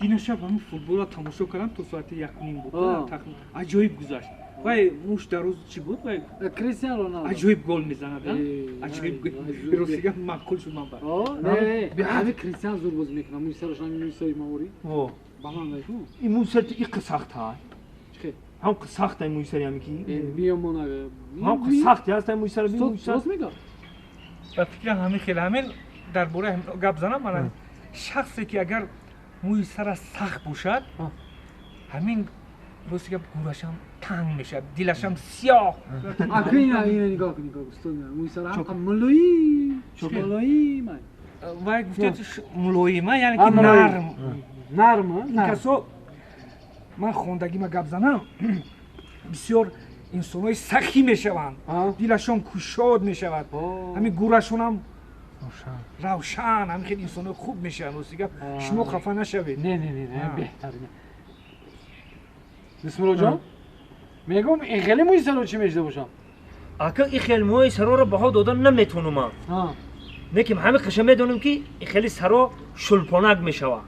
Дина шаб ҳамин футболро тамошо кардам, то соати 1:30 буд. Аҷоиб гузашт. Вай муш дароз чӣ буд? Вай Кристиан Роналдо аҷоиб гол мезанад. Аҷоиб, ростига маъқул шуд ман ба. Не, ҳами Кристиан зур бозӣ мекунад. Мӯи сараш ҳами мӯи сари маворӣ. Баланд айку. Ин мӯи сари иқ сахт ҳай. Ҳам сахт ай мӯи сари ҳами ки. Биёмона. Ҳам сахт ҳаст ай мӯи сари. Рост мега. Ба фикрам ҳамин хел ҳамин дар бораи гап занам, мана шахсе ки агар мӯи сара сахт бошад, ҳамин рости гап гӯрашам танг мешавад, дилашам сиёҳ. Ака, ина нигоҳ кун, нигоҳ, устод, мӯи сара ҳам мулоим, мулоим. Вай гуфтед мулоима, яъне ки нарм. Нарм. Касо ман хондагима гап занам, бисёр инсонҳои сахӣ мешаванд, дилашон кушод мешавад, ҳамин гӯрашонам равшан, ҳамин хел инсонҳои хуб мешаванд. Рости гап, шумо хафа нашавед. Не, не, не, беҳтар. Бисмиллоҷон, мегӯм, ин хеле мӯи саро чӣ мешида бошам? Ака, ин хел мӯи сароро баҳо додан наметавонам ман, лекин ҳамин қиша медонем, ки ин хели саро шулпонак мешавад.